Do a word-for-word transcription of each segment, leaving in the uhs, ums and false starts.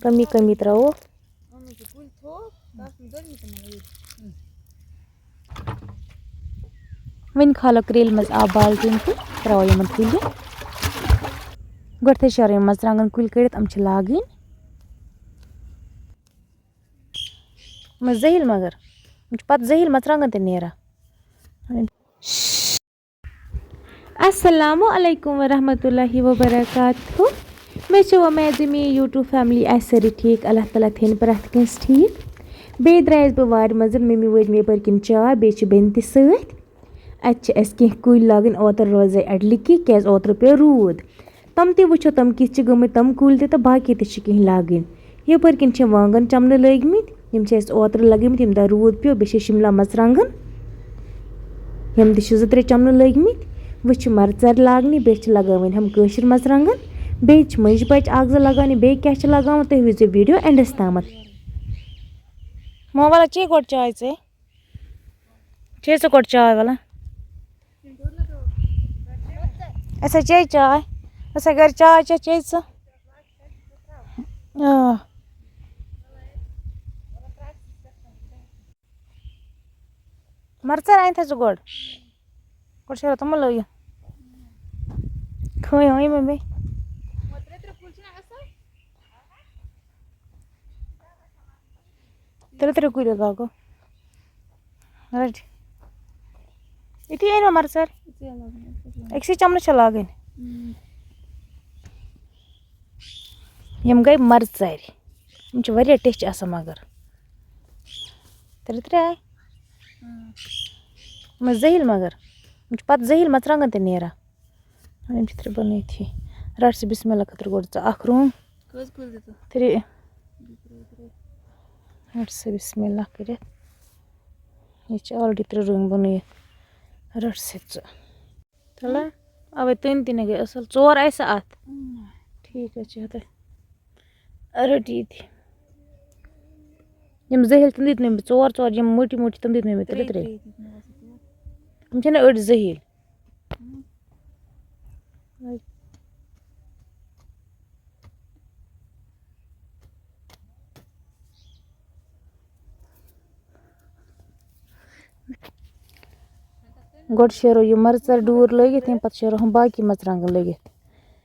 کمی کمی ترٛاوو۔ وۄنۍ کھالو کرٛیلہِ منٛز آب بالٹیٖن تہٕ ترٛاوو یِمن کُلٮ۪ن۔ گۄڈٕ تھٲے شیرٕنۍ یِم مرژٕوانٛگن کُلۍ کٔڑِتھ، یِم چھِ لاگٕنۍ۔ یِم ٲسۍ زٔہِلۍ مگر، یِم چھِ پتہٕ زٔہِلۍ مرژٕوانٛگن تہِ نیران۔ السلام علیکم ورحمۃ اللہ وبرکاتہ۔ مےٚ چھِ وۄمید زِ میٛٲنۍ YouTube family آسہِ سٲری ٹھیٖک، اللہ تعالیٰ تھٲیِن پرٛٮ۪تھ کٲنٛسہِ ٹھیٖک۔ بیٚیہِ درٛایَس بہٕ وارِ منٛز، مٔمی وٲج مےٚ یَپٲرۍ کِنۍ چاے، بیٚیہِ چھِ بیٚنہِ تہِ سۭتۍ۔ اَتہِ چھِ اَسہِ کینٛہہ کُلۍ لاگٕنۍ، اوترٕ روزے اَڈٕلِکی، کیٛازِ اوترٕ پیوٚو روٗد۔ تِم تہِ وٕچھو، تِم کِتھ چھِ گٔمٕتۍ، تِم کُلۍ تہِ، تہٕ باقٕے تہِ چھِ کینٛہہ لاگٕنۍ۔ یَپٲرۍ کِنۍ چھِ وانٛگن چَمنہٕ لٲگمٕتۍ، یِم چھِ اَسہِ اوترٕ لَگٲومٕتۍ، ییٚمہِ دۄہ روٗد پیوٚو، بیٚیہِ چھِ شِملا مرژٕوانٛگن، یِم تہِ چھِ زٕ ترٛےٚ چَمنہٕ لٲگمٕتۍ۔ وۄنۍ چھِ مرژٕوانٛگن لاگنہِ، بیٚیہِ چھِ لَگاوٕنۍ ہُم کٲشِر مرژٕوانٛگن، بیٚیہِ چھِ مٔنٛزۍ پَچہِ اَکھ زٕ لَگاونہِ، بیٚیہِ کیٛاہ چھِ لَگاوُن، تُہۍ وٕچھزیو video endس تامَتھ۔ ماما، وَلہٕ چے گۄڈٕ چاے ژےٚ؟ چے ژٕ گۄڈٕ چاے وَلہٕ؟ اَسہِ ہا چے چاے، اَسہِ ہا گَرِ چاے چےٚ، چے ژٕ؟ آ۔ مَرژٕوانٛگن اَنہِ تھٲے ژٕ گۄڈٕ۔ گۄڈٕ چھِ تِمَن لٲگِتھ۔ کھٲنۍ وٲنۍ مےٚ بیٚیہِ۔ ترٛےٚ ترٛےٚ کُلۍ لاگو۔ رَٹ۔ یِتھی أنۍ مےٚ مَرژٕوانٛگن۔ أکسٕے چَمنَس چھِ لاگٕنۍ۔ یِم گٔے مَرژٕوانٛگن۔ یِم چھِ واریاہ ٹیٚچھۍ آسان مگر۔ ترٛےٚ ترٛےٚ آے۔ یِم ٲسۍ زٔہِلۍ مگر۔ یِم چھِ پَتہٕ زٔہِلۍ مَرژٕوانٛگن تہِ نیران۔ یِم چھِ ترٛےٚ بَنٲیتھٕے۔ رَٹ ژٕ بِسمِ اللہ خٲطرٕ گۄڈٕ ژٕ اَکھ رُہُن۔ کٔژ کُلۍ دِتُکھ؟ ترٛےٚ۔ رَٹ سا بِسمِ اللہ کٔرِتھ۔ یہِ چھِ already ترٛےٚ رُہُن بَنٲیِتھ۔ رَٹ سا ژٕ۔ تَلہ، اَوَے تٔنۍ تہِ نہ گٔے اَصٕل۔ ژور آسہِ اَتھ۔ ٹھیٖک حظ چھِ، ہَتہٕ۔ رٔٹِو یہِ تہِ۔ یِم زٔہِلۍ تِم دِتۍ مےٚ ژور ژور، یِم مٔٹۍ مٔٹۍ تِم دِتۍ مےٚ مےٚ ترٛےٚ ترٛےٚ۔ تِم چھِنہ أڑۍ زٔہِلۍ۔ گۄڈٕ شیرو یہِ مَرژٕوانٛگن ڈوٗر لٲگِتھ، تَمہِ پَتہٕ شیرو ہُم باقٕے مَرژٕوانٛگن لٲگِتھ۔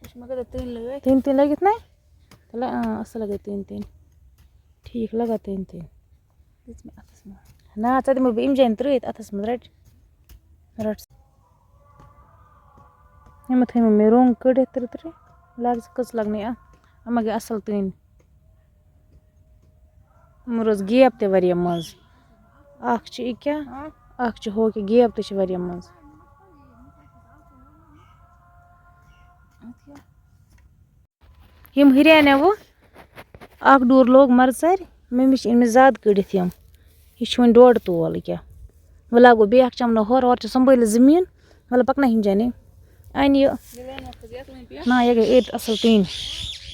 وٕچھ، مےٚ کۭژاہ تٔنۍ لٲگۍ۔ تٔنۍ تٔنۍ لٲگِتھ نَے؟ تَلے، اۭں، اَصٕل لَگے تٔنۍ تٔنۍ۔ ٹھیٖک لَگا تٔنۍ تٔنۍ۔ دِژ مےٚ اَتھَس منٛز۔ نہ، ژےٚ دِمو بہٕ اَمہِ جایہِ ترٛٲوِتھ اَتھَس منٛز، رَٹ۔ رَٹ۔ یِمہٕ تھٲیمو مےٚ رۄنٛگ کٔڑِتھ ترٛےٚ ترٛےٚ۔ لاگ ژٕ کٔژ لَگنَے اَتھ۔ اَما گٔے اَصٕل تٔنۍ۔ یِمَن روٗز gap تہِ واریاہ منٛز۔ اَکھ چھِ یہِ کیٛاہ؟ اَکھ چھِ ہُہ کیٛاہ، gap تہِ چھِ واریاہ منٛز۔ یِم ہُریٛانیو وۄنۍ اَکھ ڈوٗر لوگ مَرژٕوانٛگن، مٔمی چھِ أمِس زیادٕ کٔڑِتھ یِم۔ یہِ چھُ وۄنۍ ڈۄڈ تول ییٚکیٛاہ۔ وۄنۍ لاگو بیٚیہِ اَکھ چَمنہٕ ہورٕ، ہورٕ چھِ سنبھٲلِتھ زٔمیٖن۔ وَلہٕ پَکناے یِم جانے۔ اَنہِ یہِ۔ یہِ وَنہِ وۄنۍ کھٔژ یَتھ وۄنۍ پٮ۪ٹھ۔ نہ، یہِ گٔے أتۍ اَصٕل ٹیٖن۔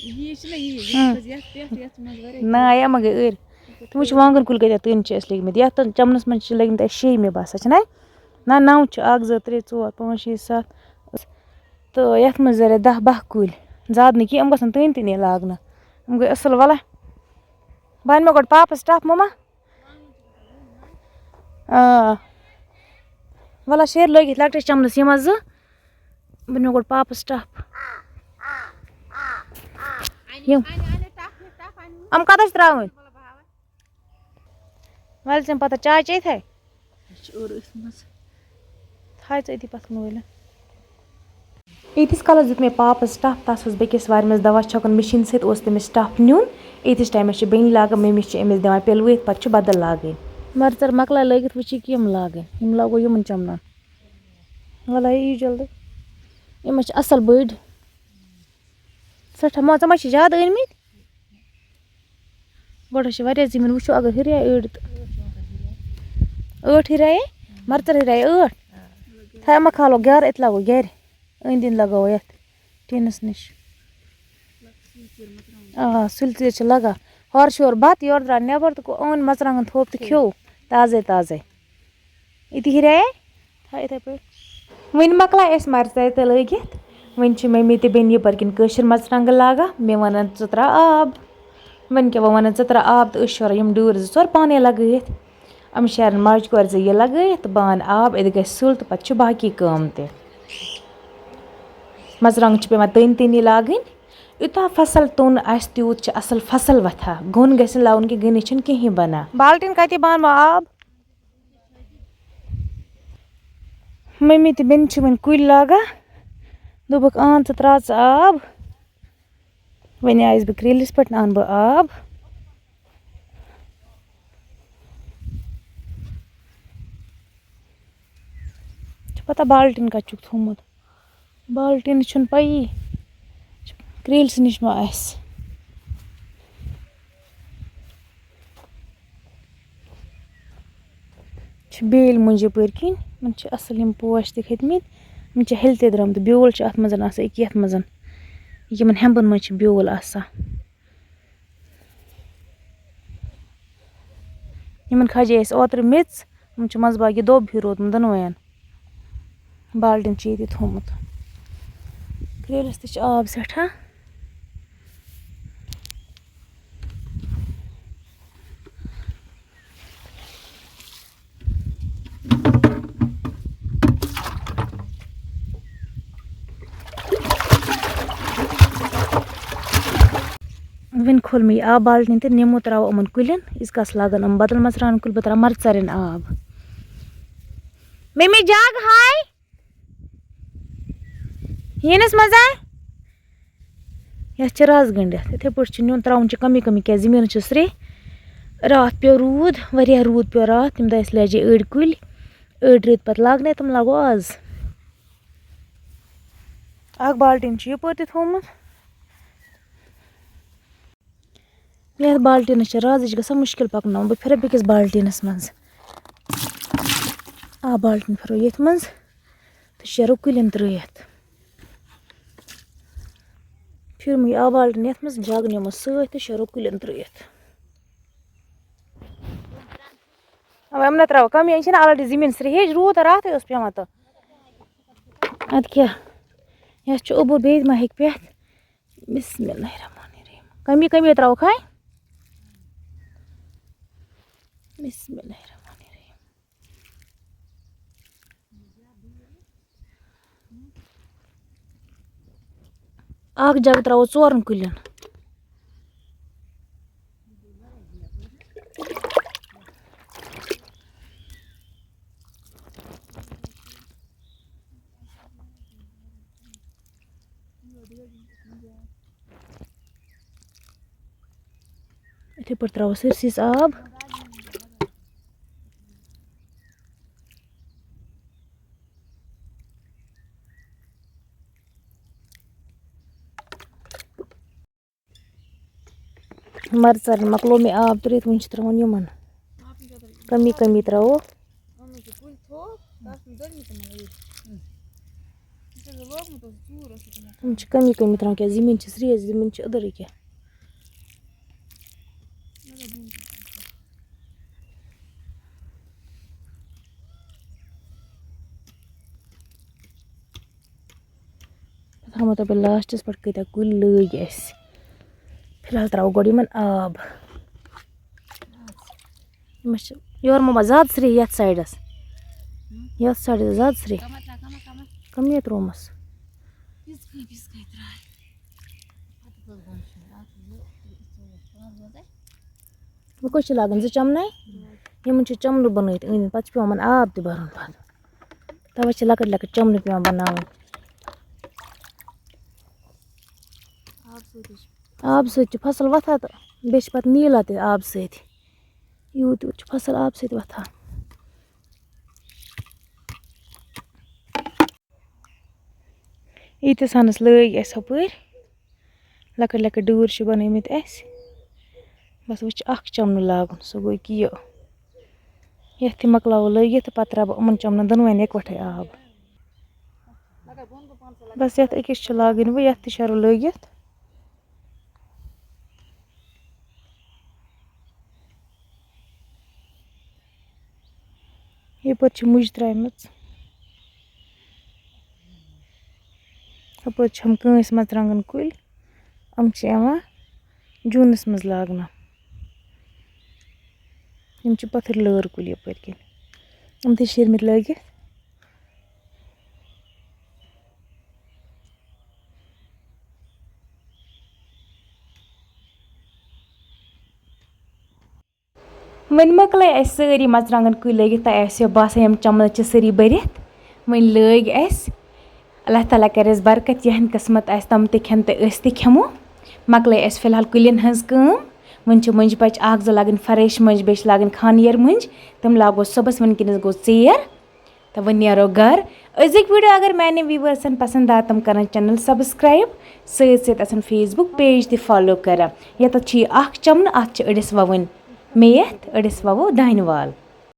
یہِ چھِنہ یہِ، یہِ ہُم۔ کھٔژ یَتھ پٮ۪ٹھ، یَتھ چھِ منٛز واریاہ نہ، کینٛہہ۔ یہِ ما گٔے أرۍ؟ تِم وٕچھ وانٛگَن کُلۍ کۭتیٛاہ ٹیٖن چھِ اَسہِ لٔگۍ مٕتۍ۔ یَتھ تِم چَمنَس منٛز چھِ لٔگۍ مٕتۍ اَسہِ شیٚیہِ مےٚ باسان، چھِنہ؟ نہ، نَو چھِ، اَکھ، زٕ، ترٛےٚ، ژور، پانٛژھ، شےٚ، سَتھ۔ تہٕ یَتھ منٛز زَرے دَہ باہ کُلۍ، زیادٕ نہٕ کینٛہہ، یِم گژھن تٔنۍ تٔنی لاگنہٕ۔ یِم گٔے اَصٕل، وَلہ۔ بہٕ اَنہٕ مےٚ گۄڈٕ پاپَس ٹَپھ، مَما۔ آ۔ وَلہ، شیرۍ لٲگِتھ لۄکٹِس چَمنَس یِم حظ زٕ۔ بہٕ نِمہٕ گۄڈٕ پاپَس ٹَپھ۔ یِم۔ یِم کَتَس چھِ ترٛاوٕنۍ؟ وَلہٕ ژٕ یِم پَتہٕ چاے چیٚتھ ہے۔ اَسہِ چھِ ٲر أتھۍ منٛز۔ تھاے ژٕ أتی پَتھ کُن وٲلِتھ۔ ییٖتِس کالَس دیُت مےٚ پاپَس ٹَپھ، تَس اوس بیٚکِس وارِ منٛز دَوا چھَکُن مِشیٖن سۭتۍ، اوس تٔمِس ٹَپھ نیُن۔ ییٖتِس ٹایمَس چھِ بیٚنہِ لاگان، مٔمی چھِ أمِس دِوان پِلوِتھ، پَتہٕ چھِ بدل لاگٕنۍ۔ مَرژٕر مۄکلایہِ لٲگِتھ، وۄنۍ چھِ یِم لاگٕنۍ، یِم لاگو یِمَن چَمنَن۔ وَلہٕ یہِ یی جلدی۔ یِم حظ چھِ اَصٕل بٔڑۍ۔ سٮ۪ٹھاہ، ما، ژےٚ ما چھِ زیادٕ أنۍمٕتۍ؟ گۄڈٕ حظ چھِ واریاہ زٔمیٖن، وٕچھو اگر ہُریٛاے أڑۍ تہٕ۔ ٲٹھ ہُریٛاے؟ مَرژٕر ہُریٛاے ٲٹھ؟ تھاے اَما کھالو گیٛارٕ، أتۍ لاگو گَرِ۔ أنٛدۍ أنٛدۍ لَگاوو یَتھ ٹیٖنَس نِش۔ آ، سُلہِ ژیٖر چھِ لَگان۔ ہورٕ چھِ یورٕ بَتہٕ، یورٕ درٛاو نٮ۪بَر تہٕ کوٚر، اوٚن مَرژٕوانٛگَن تھوٚپ تہٕ کھیوٚو تازَے تازَے۔ أتی ہُریٛاے؟ تھاو یِتھَے پٲٹھۍ۔ وۄنۍ مۄکلایہِ اَسہِ مَرژٕوانٛگَن تہِ لٲگِتھ۔ وۄنۍ چھِ مٔمی تہٕ بیٚنہِ یَپٲرۍ کِنۍ کٲشِر مَرژٕوانٛگَن لاگان۔ مےٚ وَنان، "ژٕ ترٛاو آب۔" وۄنۍ کیٛاہ، وۄنۍ وَنان ژٕ ترٛاو آب تہٕ أسۍ شورو یِم ڈٲر زٕ ژور پانَے لَگٲیِتھ۔ یِم شیرَن ماجہِ کورِ زٕ یہِ لَگٲیِتھ، بہٕ اَنہٕ آب، أتۍ گژھِ سُل تہٕ پَتہٕ چھِ باقی کٲم تہِ۔ مَرژٕوانٛگَن چھِ پٮ۪وان تٔنۍ تٔنی لاگٕنۍ۔ یوٗتاہ فصل توٚن آسہِ، تیوٗت چھِ اَصٕل فصل وۄتھان۔ گوٚن گژھِ نہٕ لاگُن کینٛہہ، گٔنِتھ چھِنہٕ کِہیٖنۍ بَنان۔ بالٹیٖن کَتہِ بہٕ اَنہٕ وۄنۍ آب؟ مٔمی تہٕ بیٚنہِ چھِ وۄنۍ کُلۍ لاگان۔ دوٚپُکھ، "اَن ژٕ، ترٛاو ژٕ آب۔" وۄنۍ آیَس بہٕ کرٛیٖلِس پٮ۪ٹھ، اَنہٕ بہٕ آب۔ چھِ پَتہ بالٹیٖن کَتہِ چھُکھ تھوٚومُت؟ بالٹیٖنَس چھُنہٕ پَیی۔ کرٛیٖلسٕے نِش ما آسہِ؟ چھِ بیٛٲلۍ مٔنٛزۍ یَپٲرۍ کِنۍ، یِمَن چھِ اَصٕل یِم پوش تہِ کھٔتۍ مٕتۍ۔ یِم چھِ ہیٚلہِ تہِ درٛامٕتۍ، بیول چھُ اَتھ منٛز آسان أکیٛاہ یَتھ منٛز۔ یِمَن ہٮ۪مبَن منٛز چھِ بیول آسان۔ یِمَن کھجے اَسہِ اوترٕ میٚژ، یِم چھِ منٛزٕ باگہِ دوٚب ہیوٗ روٗدمُت دۄنوَیَن۔ بالٹیٖن چھِ ییٚتی تھوٚومُت۔ کرٛیٖلِس تہِ چھِ آب سٮ۪ٹھاہ۔ وۄنۍ کھول مےٚ یہِ آب بالٹیٖن تہٕ نِمو ترٛاوو یِمَن کُلٮ۪ن۔ ییٖتِس کالَس لاگَن یِم بدل مَرژٕوانٛگَن کُلۍ، بہٕ ترٛاوٕ مَرژٕوانٛگَن آب۔ مٔمی جگ ہاے۔ ییٖنَس منٛز آے۔ یَتھ چھِ رَز گٔنٛڈِتھ۔ یِتھَے پٲٹھۍ چھِ نیُن ترٛاوُن چھِ کَمٕے کَمٕے، کیٛازِ زٔمیٖنَس چھِ سرٛیٚہہ۔ راتھ پیوٚو روٗد، واریاہ روٗد پیوٚو راتھ، تَمہِ دۄہ اَسہِ لَجے أڑۍ کُلۍ، أڑۍ رٔتۍ پَتہٕ لاگنَے، تِم لاگو آز۔ اَکھ بالٹیٖن چھُ یَپٲرۍ تہِ تھوٚومُت۔ یَتھ بالٹیٖنَس چھِ رَز، یہِ چھِ گژھان مُشکِل پَکناوُن۔ بہٕ پھِرٕ بیٚکِس بالٹیٖنَس منٛز۔ آ، بالٹیٖن پھِرو ییٚتھۍ منٛز تہٕ شیرو کُلٮ۪ن ترٛٲیِتھ۔ پھِرمٕے آ بالٹیٖن یَتھ منٛز، جگ نِمو سۭتۍ تہٕ شیرو کُلٮ۪ن ترٛٲیِتھ۔ اَوَے یِمنٕے ترٛاوو کَم، یہِ چھِنہٕ already زٔمیٖن سرٛیٚہج، روٗد راتھٕے اوس پٮ۪وان تہٕ۔ اَدٕ کیٛاہ، یَتھ چھُ اوٚبُر، بیٚیہِ ما ہیٚکہِ پٮ۪تھ؟ بسم اللہ الرحمن الرحیم۔ کمی کمی ترٛاوکھ ہاے۔ بسم اللہ الرحمن الرحیم۔ اکھ جگ ترٛاوو ژورن کُلٮ۪ن۔ یِتھَے پٲٹھۍ ترٛاوو سٲرسٕے آب۔ مَرژٕوانٛگَن مۄکلو مےٚ آب ترٛٲوِتھ، وۄنۍ چھِ ترٛاوُن یِمَن۔ کمی کمی ترٛاوو۔ یِم چھِ کمی کمی ترٛاوُن، کیٛازِ زٔمیٖن چھِ سرٛیٚہج، زٔمیٖن چھِ أدٕر ییٚکیٛاہ۔ پَتہٕ ہاوہو تۄہہِ بہٕ لاسٹَس پٮ۪ٹھ کۭتیٛاہ کُلۍ لٲگۍ اَسہِ۔ فِلحال ترٛاوو گۄڈٕ یِمَن آب۔ یِم چھِ یورٕ مَما زیادٕ سرٛیٚہہ یَتھ سایڈَس۔ یَتھ سایڈَس زیادٕ سرٛیٚہہ۔ کَمٕے ترٛوومَس۔ وۄنۍ کُس چھِ لاگان؟ زٕ چَمنَے؟ یِمَن چھِ چَمنہٕ بَنٲیِتھ أنٛدۍ أنٛدۍ، پَتہٕ چھِ پٮ۪وان یِمَن آب تہِ بَرُن پَتہٕ۔ تَوَے چھِ لۄکٕٹۍ لۄکٕٹۍ چَمنہٕ پٮ۪وان بَناوٕنۍ۔ آبہٕ سۭتۍ چھِ فصل وۄتھان تہٕ بیٚیہِ چھِ پَتہٕ نیٖلان تہِ آبہٕ سۭتۍ۔ یوٗت یوٗت چھُ فصل آبہٕ سۭتۍ وۄتھان۔ ییٖتِس ہَنَس لٲگۍ اَسہِ ہُپٲرۍ۔ لۄکٕٹۍ لۄکٕٹۍ ڈوٗرۍ چھِ بَنٲومٕتۍ اَسہِ۔ بَس وۄنۍ چھُ اَکھ چَمنہٕ لاگُن، سُہ گوٚو ییٚکیٛاہ یہِ۔ یَتھ تہِ مۄکلاوو لٲگِتھ تہٕ پَتہٕ ترٛاوٕ بہٕ یِمَن چَمنَن دۄنوَے یِکوَٹَے آب۔ بَس یَتھ أکِس چھِ لاگٕنۍ وۄنۍ، یَتھ تہِ شَرو لٲگِتھ۔ یَپٲرۍ چھِ مُجہِ ترٛایمَژ۔ ہُپٲرۍ چھِم کٲنٛسہِ مَرژٕوانٛگَن کُلۍ۔ یِم چھِ یِوان جوٗنَس منٛز لاگنہٕ۔ یِم چھِ پَتھٕر لٲر کُلۍ یَپٲرۍ کِنۍ۔ یِم تہِ شیٖرمٕتۍ لٲگِتھ۔ وۄنۍ مۄکلٲے اَسہِ سٲری مَرژٕوانٛگَن کُلۍ لٲگِتھ، تۄہہِ آسیو باسان یِم چَمنہٕ چھِ سٲری بٔرِتھ۔ وۄنۍ لٲگۍ اَسہِ، اللہ تعالیٰ کَرٮ۪س برکت، یِہٕنٛدِ قٕسمت آسہِ تِم تہِ کھٮ۪ن تہٕ أسۍ تہِ کھٮ۪مو۔ مۄکلٲے اَسہِ فِلحال کُلٮ۪ن ہٕنٛز کٲم۔ وۄنۍ چھِ مٔنٛجہِ بَچہِ اَکھ زٕ لاگٕنۍ فرٲشۍ مٔنٛجہِ، بیٚیہِ چھِ لاگٕنۍ خانیٲر مٔنٛجہِ۔ تِم لاگو صُبحَس، وٕنکیٚنَس گوٚو ژیر۔ تہٕ وۄنۍ نیرو گَرٕ۔ أزِکۍ video اگر میانٮ۪ن viewersن پسند آو، تِم کرن channel subscribe، سۭتۍ سۭتۍ آسن Facebook page تہِ follow کران۔ ییٚتٮ۪تھ چھُ یہِ اکھ چمنہٕ، اتھ چھِ أڑِس ووٕنۍ میتھ، أڑِس ووو دانہِ وال۔